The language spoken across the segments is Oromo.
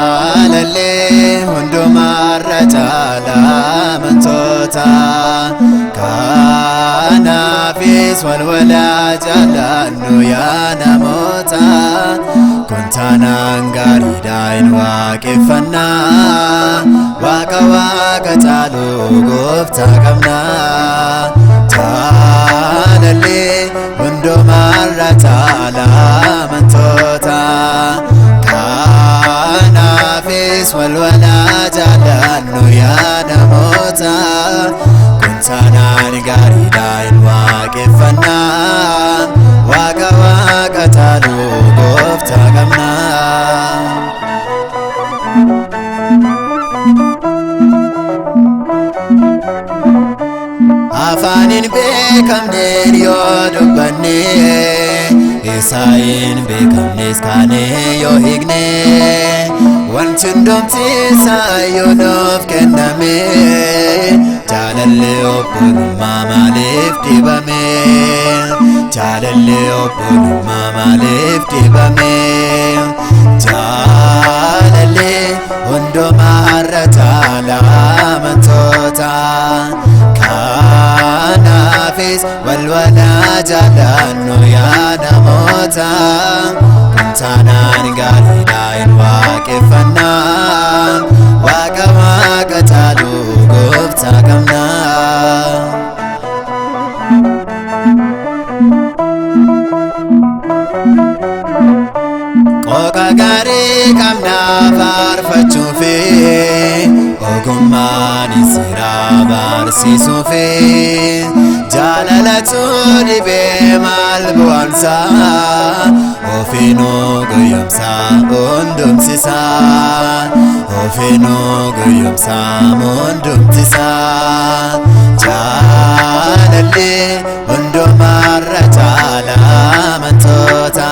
Jaalallee hundumarra caalaa amantoota kanaafis walwalaa jaallannu yaa namoota kun taanaan gaariidha hin waaqeffannaa waaqa waaqa caalu gooftaa qabnaa. Jaalallee hundumarra caalaa amantoota kanaafis walwalaa jaallannu yaa namoota kun taanaan gaariidha hin waaqeffannaa waaqa waaqa caalu gooftaa qabnaa. Afaaniin beekamneen yoo dubbanne isaa hin beekamnes kaanee yoo hiikne wanti hundumti isaa yoo nuuf kenname jaalalli obbolummaa maaliif dhibame? Jaalalli obbolummaa maaliif dhibame? Jaalalli hundumarra caalaa amantoota kanaafis walwalaa jaallannu yaa namoota kun taanaan gaariidha hin waaqeffannaa waaqa waaqa caalu gooftaa qabnaa. Qooqa gaarii qabnaa faarfachuufi ogummaan seeraa barsiisuufi jaalalatu dhibee maal bu'aansaa ofiinuu goyyomsaa hundumsisaa ofiinuu goyyomsaa hundumsisaa jaalalli hundumarra caalaa amantoota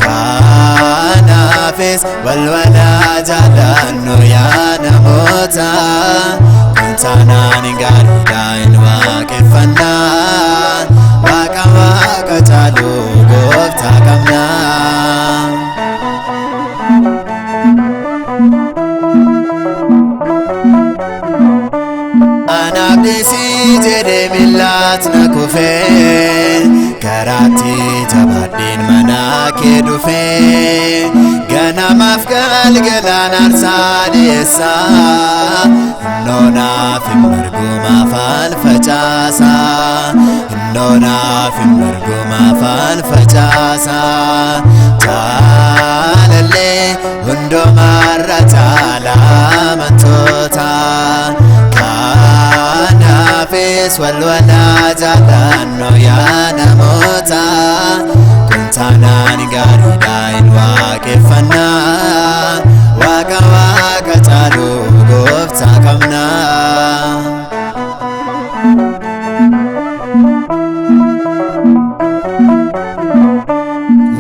kanaafis walwalaa jaallannu yaa namoota kun taanaan gaariidha hin waaqeffannaa waaqa waaqa caalu gooftaa qabnaa. Anaaf dhiisii jedhee miillaat na kufee karaatti jabaadheen mana kee dhufee ganamaaf galgalaan aarsaa dhiyeessaa innoonaaf hin margumaaf al facaasaa innoonaaf hin margumaaf al facaasaa jaalallee hundumarra caalaa amantoota kanaafis walwalaa jaallannu yaa namoota kun taanaan gaariidha hin waaqeffannaa waaqa waaqa caalu gooftaa qabnaa.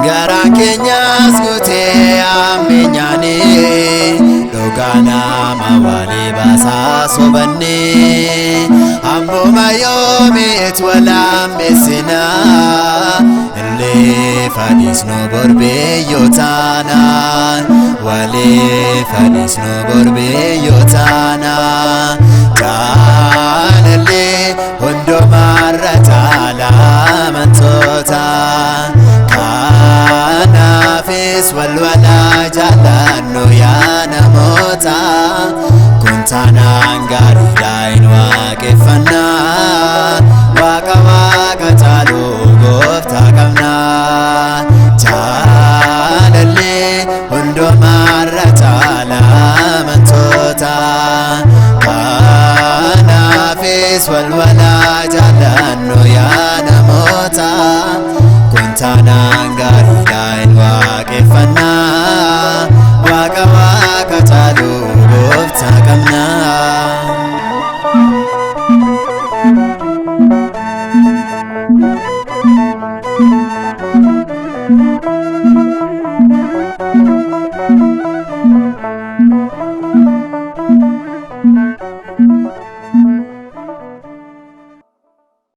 Garaan keenyas guutee ammeenyaanii dhugaa nama walii baasaa sobannee ammuma yoomiit walaammeessinaa illee fadhiisnu borbeeyyoo taanaan walee fadhiisnu borbeeyyoo taanaan jaalallee hundumarra caalaa amantoota kanaafis walwalaa jaallannu yaa namoota kun taanaan gaariidha hin waaqeffannaa waaqa waaqa caalu gooftaa qabnaa jaalallee hundumarra caalaa amantoota kanaafis walwalaa jaallannu yaa namoota kun taanaan gaariidha hin waaqeffannaa waaqa waaqa caalu gooftaa qabnaa.